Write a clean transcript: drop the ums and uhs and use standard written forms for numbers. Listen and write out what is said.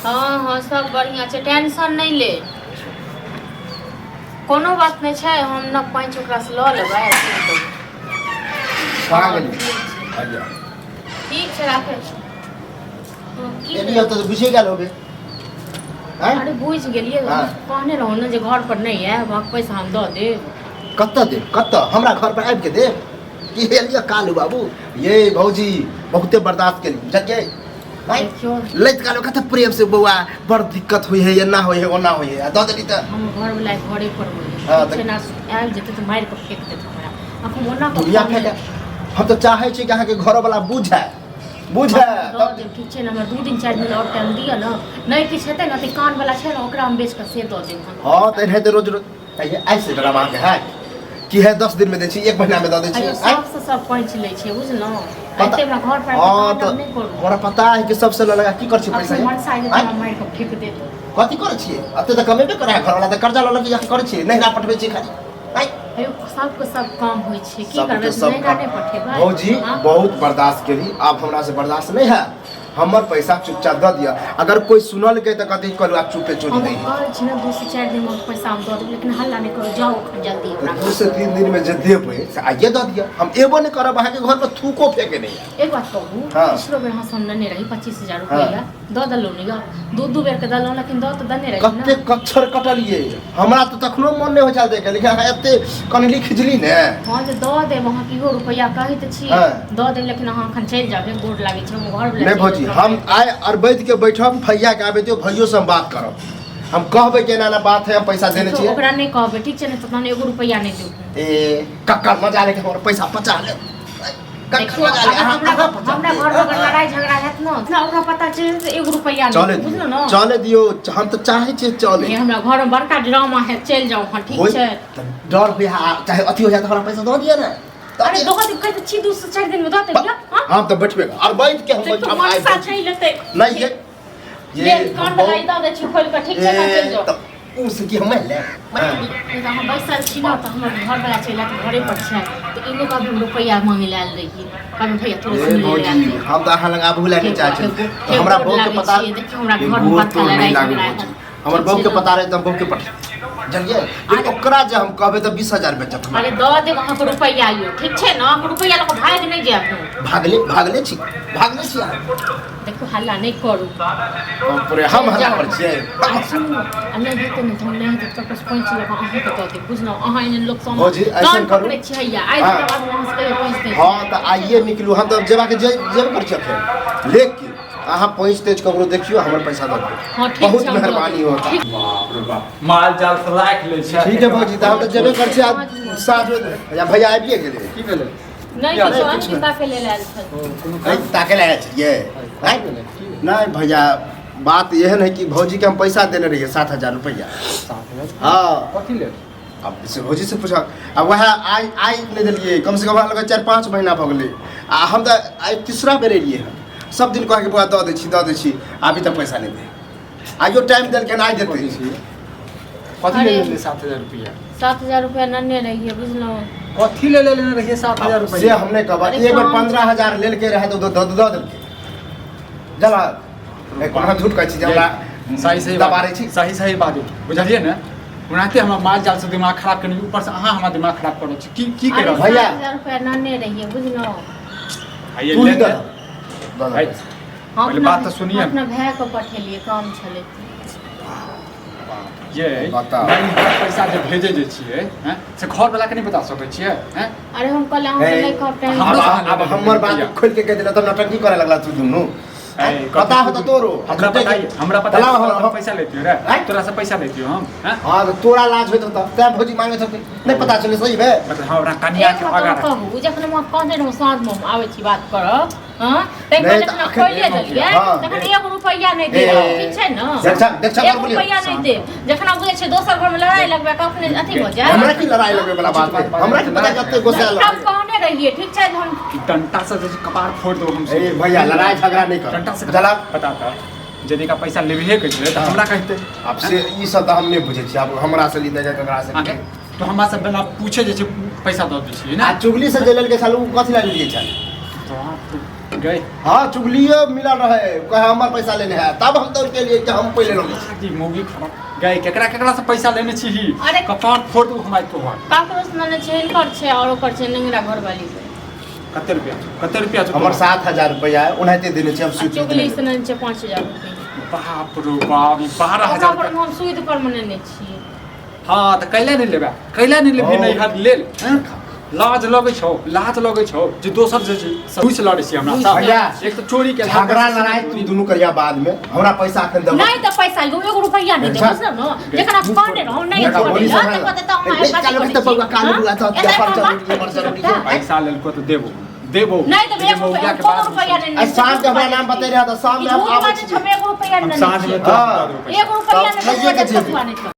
हँ हँ सब बढ़िआँ छै टेंशन नहि ले कोनो बात नहि छै हम ने पाँच ओकरासँ लऽ लेबै आ चलि देबै। कहाँ गेली अच्छा ठीक छै राखै छी हँ, की एलियै तऽ बुझिए गेल होबे आँय अरे बुझि गेलियै हाँ। कहने रहौ ने जे घर पर नहि आयब अहाँके पैसा हम दऽ देब कतऽ देब कतऽ हमरा घर पर आबि के देब की एलियै कालू बाबू ये भौजी बहुते बर्दाश्त केली बुझलियै आँय? देखियौ लैत काल कते प्रेम से बौआ बड़ दिक्कत होइ है एना होइ है ओना होइ है आ दऽ देली तऽ हम घरवला घरे पर होइ हाँ, है तऽ- ना आबि जेतै तऽ मारि कऽ फेंक देत हमरा अखन ओना कऽ दुनिया फेंक हम तऽ चाहै छी कि अहाँके घरवला बुझै बुझै दऽ देब ठीक छै ने हमरा 2 दिन 4 दिन आओर टाइम दिअ ने। नहि किछु हेतै ने तऽ कानवला छै ने, ओकरा हम बेच कऽ से दऽ देब हम। हँ तऽ एनाहिते रोज रोज आइ से ड्रामा अहाँके है कि है 10 दिन में दै छी, एक महीना में दऽ दै छी। अयो आँय? सबसँ सब पैंच लै छै, बुझलहुँ? पता- एते हमरा घर पर हँ तऽ तऽ नहि करू। हमरा पता है कि सबसे लगा की करै छी पैसा अखन ये? मनसा आइ आँय? हमरा मारि कऽ फेंक देत। कथी करै छियै? एते तऽ कमेबे करै है घरवाला, तऽ कर्जा लऽ लऽ के यहाँ करै छियै, नहिरा पठबै छियै खाली आँय? अयो सबके सब काम होइ छै, की सबके करबै? सब नहिरा काम। नहि पठेबै? भौजी हाँ? बहुत बर्दाश्त केली, आब हमरा से बर्दाश्त नहीं है। हमर पैसा चुपचाप दऽ दिअ। अगर कोई सुनलकै तऽ कहतै कहलू आब चुपे चोरी हम दै। कहै छी ने, 2 से 4 दिन मे पैसा हम दऽ देब, लेकिन हल्ला नहि करू, जाउ एखन जल्दी तऽ हमरा। 2 से 3 दिन में जे देबै से आइए दऽ दिअ। हम एबो नहि करब अहाँके घर पर, थूको फेके नहि आयब। एक बात कहू? हाँ। पिछलो बेर अहाँ से हम लेने रही 25,000 रुपया, दऽ देलहुँ ने यौ? दू दू बेर के देलहुँ, लेकिन दऽ तऽ देने रही कते ने। कच्छर कटलियै, हमरा तऽ तखनो मन नहि होइ छल दैके, लेकिन अहाँ एते कनली खिजली ने। हँ तऽ दऽ देब अहाँके इहो रुपैआ, कहै तऽ छी। दऽ देब, लेकिन अहाँ एखन चलि जाउ। हे, गोर लागै छै, हम घर नहि भौजी, हम आइ अरबैत के बैठब, भैया के आबे दियौ, भैयो से हम बात करब। हम कहबै कि एना एना बात है, हम पैसा देने छियै। ओकरा नहि कहबै, ठीक छै ने? तऽ तहन एगो रुपैआ नहि देब। ए कक्कर मजा लेके हमर पैसा पचा ले। कक्कर देखियौ, मजा ले अगर अहाँ हमरा अहाँ पचा हमरा ले। घरमे अगर लड़ाइ झगड़ा हैत ने, तऽ ओकरा पता चलि जेतै, एगो रुपैआ चले नहि, दियौ। बुझलहुँ ने? चले दियौ, हम तऽ चाहै छियै चले। हे, हमरा घरमे बड़का ड्रामा हैत, चलि जाउ अहाँ, ठीक होय छै? तऽ डर होइ आ चाहे अथी हो जाए तऽ हमरा पैसा दऽ दिअ ने। दऽ अरे दिअ। दऽ देब, कहै तऽ छी, 2 से 4 दिन मे दऽ देब यौ, हाँ? हम तऽ बैठबे और बैठ के हम देखियौ, बैठब आइ। मनसा चलि लेतै। नहीं ये ले ये कान वाला ई दऽ दै छी खोलि कऽ, ठीक छै ने? चलि जाउ। तऽ उ से की हम ले नहि तऽ अहाँ बैसल छी ने, तऽ हमर घरवला चलि आयत, घरे पर छै, तऽ ई नहि कहबै हम रुपैआ मांगे लए आयल रहियै, कहबै भैया तोरा ए से मिलै लए भौजी आयल रहियै। हम तऽ अहाँ लग आबू लए नहि चाहै छी। हे, तऽ हमरा गोर बहू के लागै पता छियै, देखियौ हमरा ए, घरमे गोर बड़का तोड़ नहि लड़ाइ लागू झगड़ा भौजी। हैत। हमर ठीक बहू छै के ने? पता रहै तऽ हम बहू के पठा बुझलियै, लेकिन ओकरा जे हम कहबै तऽ 20,000 बेचत हमरा। अरे दऽ देब अहाँके रुपैआ यौ, ठीक छै ने? अहाँके रुपैआ लऽ कऽ भागि नहि जायब हम। भागले भागले छी, भागले छी अहाँ। देखू, हल्ला नहि करू। बाप रे, हम हल्ला करै छियै? आ सुनू, आ नहि हेतै ने तऽ हम नहि हेतै तऽ ककरोसँ पैंच लऽ कऽ अहाँके दऽ देब, बुझलहुँ? अहाँ एहन लोक सब भौजी, ऐसन कान करू। पकड़ै छी हैया आइ हाँ। तकर बाद अहाँ से कहियो पैंच दै। हँ तऽ आइए निकलू, हम तऽ जेबाके जे जेबे करै छी अखन, लेकिन अहाँ पैंच तेज ककरो देखियौ, हमर पैसा दऽ दियौ। हँ ठीक बहुत छै, हम दऽ देब। मेहरबानी होता। ठीक। बाप रे बाप, माल जाल से राखि लै छै। ठीक है भौजी, तऽ हम तऽ जेबे करै छी। आ साँझ भैया भैया आबिए गेलै। की भेलै? नहि किया? किछो, नहि, अहीं किछु नहि। ताके लेल आयल छल। ओ, कोनो नहीं काम? ताके लए आयल छियै? की आँय? भेलै? की भेलै? नहीं भैया, बात एहन है कि भौजी के हम पैसा देने रहिए 7,000 रुपया। 7,000? हाँ। कथी लेल? अब से भौजी से पूछक। आ वएह आइ आइ नहि देलियै, कम से कम हमरा लग 4-5 महीना भऽ गेलै। आ हम तऽ आइ तीसरा बेर एलियै हन। सब दिन कहके बौआ दऽ दै छी, दऽ दै छी, अभी तक पैसा नहि दे। आइयो टाइम देलखिन, आइ देतै। कथी छी? कथी लेल अरे। लेलियै 7,000 रुपया? 7,000 रुपया नन्ने रहियै, बुझलहुँ? कथी लेल लेने रहियै 7,000 से रुपया? हम नहि कहब। अरे एक बेर काम- 15,000 लेलकै रहै तऽ दऽ दऽ देलकै। जला कोनो हम झूठ कहै छी जे हमरा सही सही बात- दबारै छी? सही सही बाजू, बुझलियै ने? ओनाहिते हमरा माल जाल से दिमाग खराब केने, ऊपर से अहाँ हमरा दिमाग खराब करै छी। की की कहि अरे रहल भैया। 7,000 रुपया नन्ने रहियै, बुझलहुँ? आइए तू ही लेन दऽ देन। दऽ दऽ। आइ- हम पहिले अपना बात तऽ सुनिए। अपना भाय के पठेलियै, काम छलै। ये बताउ। नहीं, पैसा जे भेजै जे छियै हैं, से घर वाला के नहि बता सकै छियै हैं? अरे हम कहले अहाँके हे, नहि कहब टाइम। हमरो आब आब हमर बात खोलि के कहि देला तऽ नौटंकी करे लगला तू दुनू। ए, पता हो तऽ तोरो हमरा पता है, हमरा पता तलाब है, हम- तोरा से पैसा लेतियो रे। आँय? तोरा से पैसा लेतियो हम हैं? हाँ तऽ तोरा लाज होइत होतौ तैं भौजी मांगैत होतै। नहि पता चलै सही भे। मतलब हमरा कनिया एक के बात आगा हम रख। कहू, जखन हम अहाँके कहने रहौं साँझमे हम आबै छी बात करब, हँ, ताहि नहि, पर तऽ जखन अखन खोलिए एक देलियै हँ। तखन एगो रुपैआ नहि ए, देब, ठीक छै ने? देखछा देखछा एगो बोलियौ। रुपैआ नहि देब। जखन आब बुझै छै दोसर घरमे लड़ाइ लगबै कऽ अपने अथी भऽ जाय। हमरा की लड़ाई लगबै वाला बात है? हमरा की पता कते गोसा हम कहने रहियै, ठीक छै, हम ई डंटा से जे छै कपार फोड़ दो हम। ए भैया, लड़ाई झगड़ा नहीं कर। डंटा से जला पता था यदि का पैसा लेबहे के छलै तऽ हमरा कहते। आब से ई सब तऽ हम नहि बुझै छी। आब हमरा से ली ककरा से आगे तो हमरा सब बिना पूछे जे छै पैसा दऽ दै छियै आ ने। चुगली से जे लेलकै सालू, उ कथी लए लेलियै छल? बाप रे। गए। हाँ, चुगलियो मिलल रहे, कहे हमर पैसा लेने है, तब हम दौड़ के लिए कि हम पहिले लेने छी। जी मौगी खराब गए, केकरा केकरा से पैसा लेने छी? अरे। कपार फोड़ दू हम तोहर। ककरो से लेने छै, हिनकर छै और ओकर छै नेंगरा घरवाली से। कते रुपया छौ? कते रुपया छौ हमर तोहर? 7000 रुपया है, ओनाहिते देने छी हम। आ सूद चुगली से लेने छै 5000 रुपया। बाप रो बाप, ई 12 ओकरा हजार पर रुपया। हम सूद पर मे लेने छियै। हाँ, तऽ कैला नहि लेबै? कैला नहि लेबही? हँ। नहि हर लेल, हैं? लाज लगै छौ, लाज लगै छौ जे दोसर जे छै से घुसि लड़ै छी हमरा साथ। भैया, एक तऽ चोरी के झगड़ा लड़ाई तू दुनू करिया बाद में, हमरा पैसा अखन देबो। नहीं तऽ पैसा एगो एगो रुपैआ नहीं देबो, बुझलौ न? जखन हम कहने रहौ नहीं देखा, छोड़ै बोली लए, समझ। तऽ कहतै तऽ हम ए, आइ कालू बात तऽ बौआ, कालू करै बौआ, छी। तऽ एना व्यापार हम जरूरी बात है, बड़ जरूरी है। पैसा लेलको तऽ देबो, देबो। नहीं तऽ लेकिन एगो मौगिया के कोनो बात रुपैआ नहीं। आ साँझ के हमरा नाम बतेने रहा तऽ शाम ई में हम झूठ आबै बाजै छी। छै, हम एगो रुपैआ हम नहीं साँझ में छियै। तोरा हाँ। दऽ देबो पैसा। एगो रुपैआ तब नहीं खाइए के देबो, जेबै। नहीं।